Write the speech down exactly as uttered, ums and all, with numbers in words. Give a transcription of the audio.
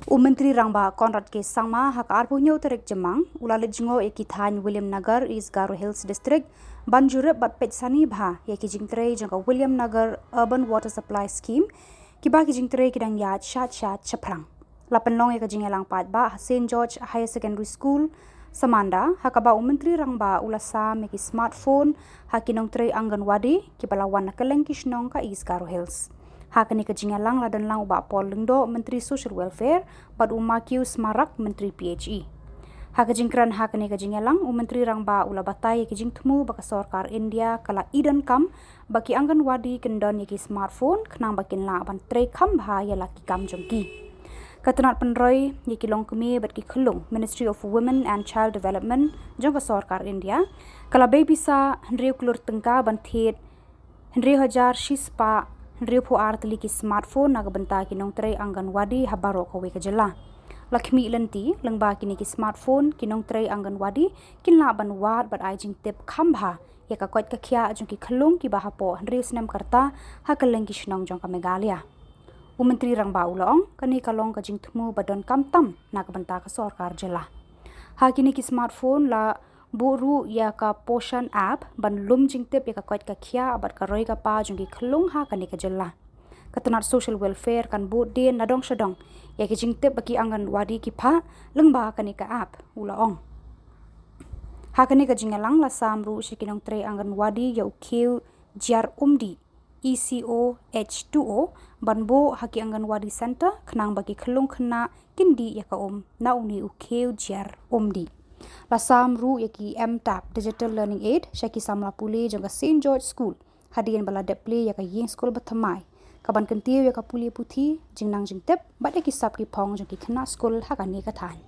U Myntri Rangbah Conrad K Sangma ha ka arphew hynñiew tarik Jymmang u la leit jngoh ïa ki thaiñ Williamnagar, East Garo Hills District, ban jurip bad peit sani bha ïa ki jingtrei jong ka Williamnagar Urban Water Supply Scheme, kiba ki jingtrei ki dang ïaid shait shait shaphrang. La pynlong ïa ka jingïalang paidbah ha Saint George Higher Secondary School, Samanda, ha kaba u Myntri Rangbah u la sam ïa ki smartphone ha ki nongtrei Anganwadi kiba la wan na kylleng ki shnong ka East Garo Hills. Ha kane ka jingïalang la don lang u Bah Paul Lyngdoh, Myntri Social Welfare, bad u Makiew Smarak, Myntri P H E. Ha ka jingkren ha kane ka jingïalang, u Myntri Rangbah u la batai ïa ki jingthmu ba ka sorkar India ka la i donkam ba ki Anganwadi kin don ïa ki smartphone khnang ba kin lah ban trei kham bha ïa la ki kam jong ki. Ka tnat pynroi ïa ki longkmie bad ki khyllung, Ministry of Women and Child Development jong ka sorkar India, ka la bei pisa hynriew klur tyngka ban thied hynriew hajar shispah hynriewphew ar tylli ki smartphone na ka bynta ki nongtrei Anganwadi ha baroh kawei ka jylla. La khmih lynti, lyngba kine ki smartphone, ki nongtrei Anganwadi kin lah ban wad bad ai jingtip kham bha ïa ka koit ka khiah jong ki khyllung kiba hapoh hynriew snem ka rta ha kylleng ki shnong jong ka Meghalaya. U Myntri Rangbah u la ong, kane ka long ka jingthmu ba donkam tam na ka bynta ka sorkar jylla. Ha kine ki smartphone la buh ruh ïa ka Poshan app ban lum jingtip ïa ka koit ka khiah bad ka roi ka par jong ki khyllung ha kane ka jylla. Ka tnat Social Welfare kan bud dien na dong sha dong ïa ki jingtip ba ki Anganwadi ki phah lyngba kane ka app, u la ong. Ha kane ka jingïalang la sam ruh sha ki nongtrei Anganwadi ïa u khiew jhiar umdih, E C O H two O, ban buh ha ki Anganwadi Centre khnang ba ki khyllung khynnah kin dih ïa ka um na une u khiew jhiar umdih. La sam ruh ïa ki M-TAP Digital Learning Aid sha ki samla pule jong ka Saint George School, hadien ba la dep plie ïa ka ïing skul bathymmai, kaban kyntiew ïa ka pule puthi, jingnang jingtip bad ïa ki sap ki phong jong ki khynnah skul ha kane ka thaiñ.